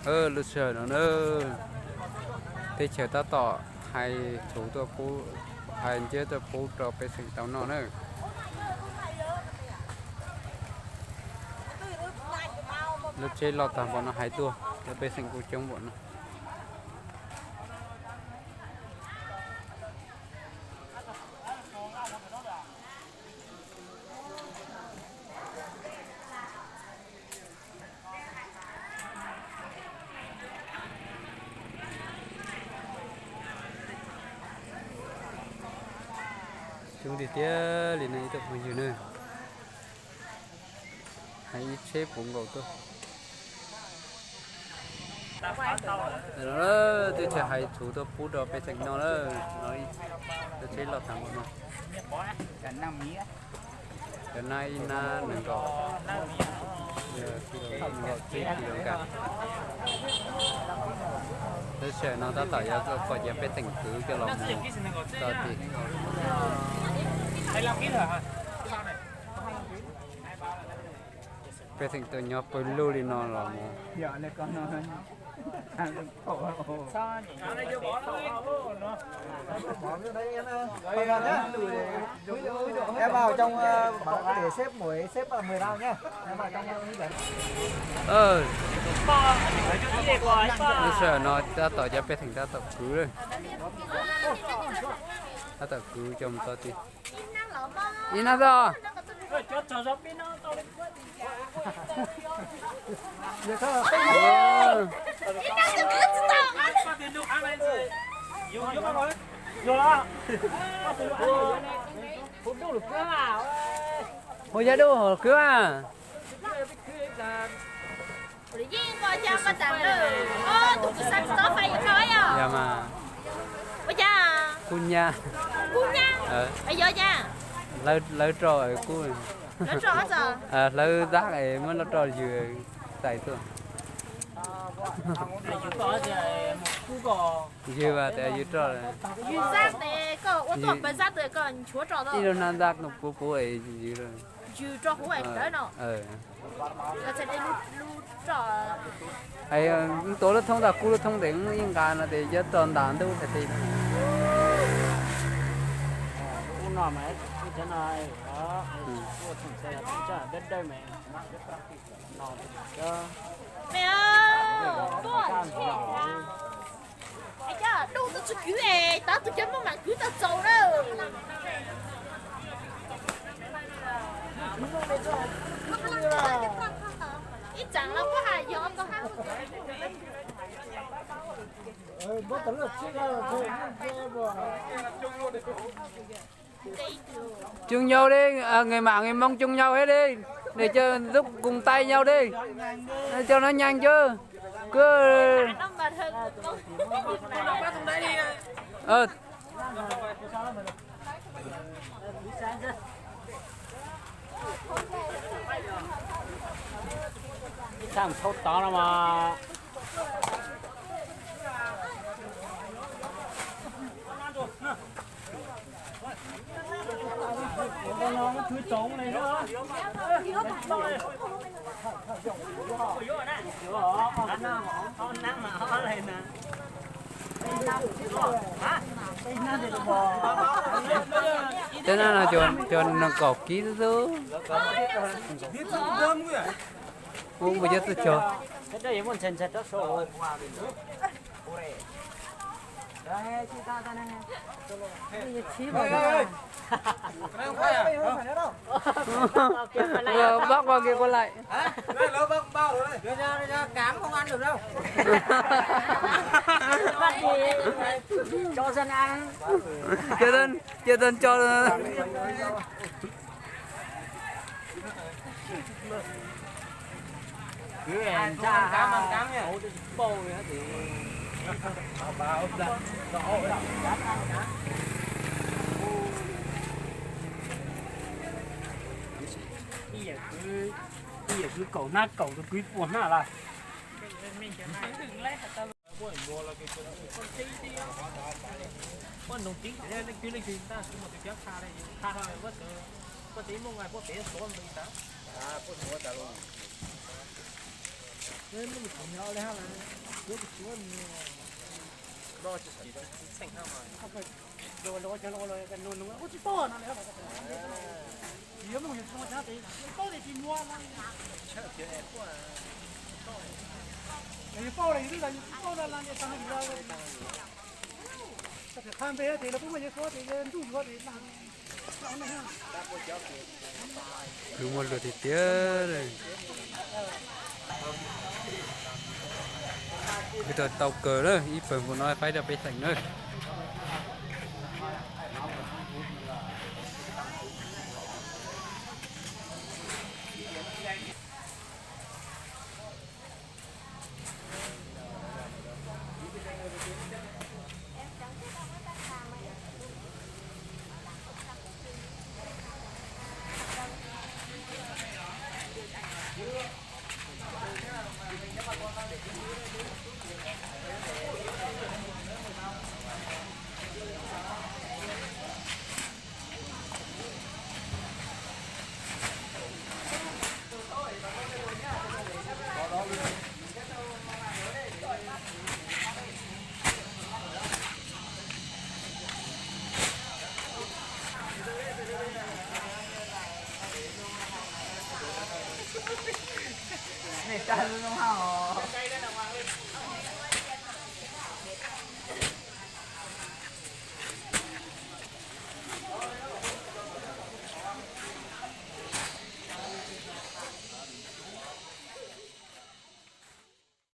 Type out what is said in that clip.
Lub sij hawm no na, teb chaws tab tom hais txhuv tuaj pub, hais nciab tuaj pub rau pej xeem tau noj na. Lub tsheb loj tag npaum no hais tuaj, cov pej xeem kuj coob npaum no. Coob tiag tiag li no ib tsoom phooj ywg na. Hais ib tsheb puv nkaus tuaj. Teb chaws hais txhuv tuaj pub rau pej xeem noj lawm. Lub tsheb loj tag npaum no. Cov nab ib nab nees nkaum, nees nkaum tsib kis lus kas. Lub sij hawm no tab tom yuav pom cov pej xeem kwv coj los mus txog tim. Pej xeem tuaj nyob pawg lug li no los mus. Em vào trong, ờ, để sếp ngồi, sếp, ờ, mời vào nhé. Em vào trong, ờ, hướng dẫn. Lub sij hawm no tab tom cov pej xeem tab tom kwv lawm. Tab tom kwv coj mus txog tim. Ib nab txog. Ua yog dub hauv kwv a. Yog mas. Kuj nyab. Lawv rau kuj, hlawv zab es muab loj rau yws txais tuaj. Yws as tias yws rau. Ib lub hnab zab puv puv es yws. Tuav lub thoob ntawm kuv lub thoob ntawm ib nqa no ces cov rog ntas ntub tag ti. Dub tus tsis kwv es tov tus cov muaj mam kwv tau txaus na. Ib txaam los puab has yog tau hab. Chung nhau đi, à, người Mảng người Mông chung nhau hết đi. Để cho giúp cùng tay nhau đi. Cho nó nhanh chứ. Cứ, ờ, Ib txhaj thauj tod no mas. Tej no no cov nees nkaum kib xwb xwb. Ub, puas yog txuj cog? Bác qua kia qua lại. Cho dân, cho dân cho. Ib yam kwv kaum hnab kaum tus kwv puas hnab lawm. Lub muaj lwg tiag tiag. Kwv tau kawg na, ib pawg npaum no faib rau peb xeem na. Nej tag lub no